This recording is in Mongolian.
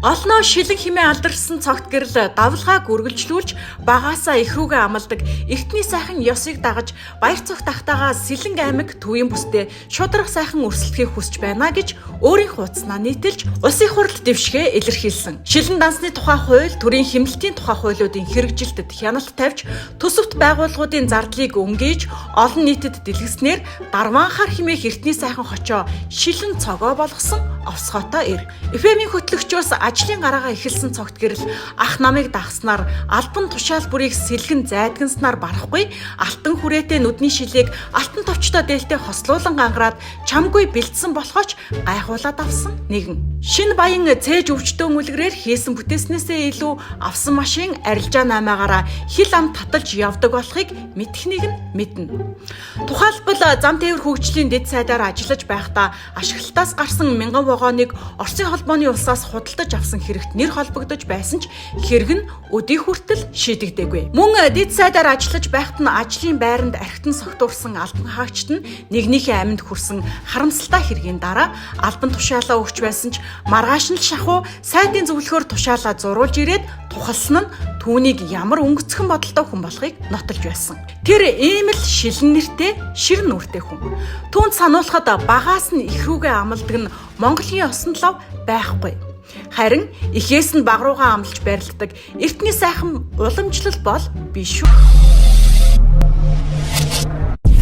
Олноо шилэн химээ алдарсан цогт гэрэл давлгааг үргэлжлүүлж багаасаа их рүүгээ амалдаг эртний сайхан ёсыг дагаж баяр цогт ахтайгаа Сэлэнг аймаг төвийн бүсдээ шударга сайхан өрсөлдөхийг хүсэж байна гэж өөрийн хуудаснаа нийтэлж улсын хурлд дэвшгээ илэрхийлсэн. Шилэн дансны тухай хууль, төрийн хэмнэлтийн тухай хуулиудын хэрэгжилтэд хяналт тавьж төсөвт байгууллагуудын зардлыг өнгийж олон нийтэд дэлгэснээр дарваанхаар химээх эртний сайхан хочоо шилэн цогоо болгосон овсгоотой эр. FM-ийн хөтлөгчөөс ажлын гараагаа эхэлсэн цогт гэрэл ах намыг дагснаар албан тушаал бүрийг сэлгэн зайдганснаар барахгүй алтан хүрээтэй нүдний шилийг алтан товчтой дээлтэй хослуулан гангараад чамгүй бэлдсэн болохооч гайхуулаад авсан нэгэн. Шинэ баян цээж өвчтөн үлгэрээр хийсэн бүтээснээсээ илүү авсан машин арилжаа наймаагаараа хил ам таталж явдаг болохыг мэдхнийг нь мэднэ. Тухайлбал зам тээвэр хөгжлийн дэд сайдаар ажиллаж байхдаа ашиглалтаас гарсан мянган вагоныг Оросын холбооны улсаас худалдаж авсан хэрэгт нэр холбогдож байсан ч хэрэг нь өдий хүртэл шийдэгдээгүй. Мөн дэд сайдаар ажиллаж байхад нь ажлын байранд архитан согтуурсан албан хаагчид нь нэгнийхээ аминд хүрсэн харамсалтай хэргийн дараа албан тушаалаа өгч байсан ч маргааш нь л шахуу сайдын зөвлөхөөр тушаалаа зуруулж ирээд тухалсан нь түүнийг ямар өнгөцхөн бодолтой хүн болохыг нотолж байсан. Тэр ийм л шилэн нэртэй шир нүртэй хүн. Түүнд сануулхад багаас нь их рүүгээ амладаг нь Монголын осон лав байхгүй. Харин эхээс нь баг руугаа амлаж барилддаг эртний сайхан уламжлал бол биш шүү.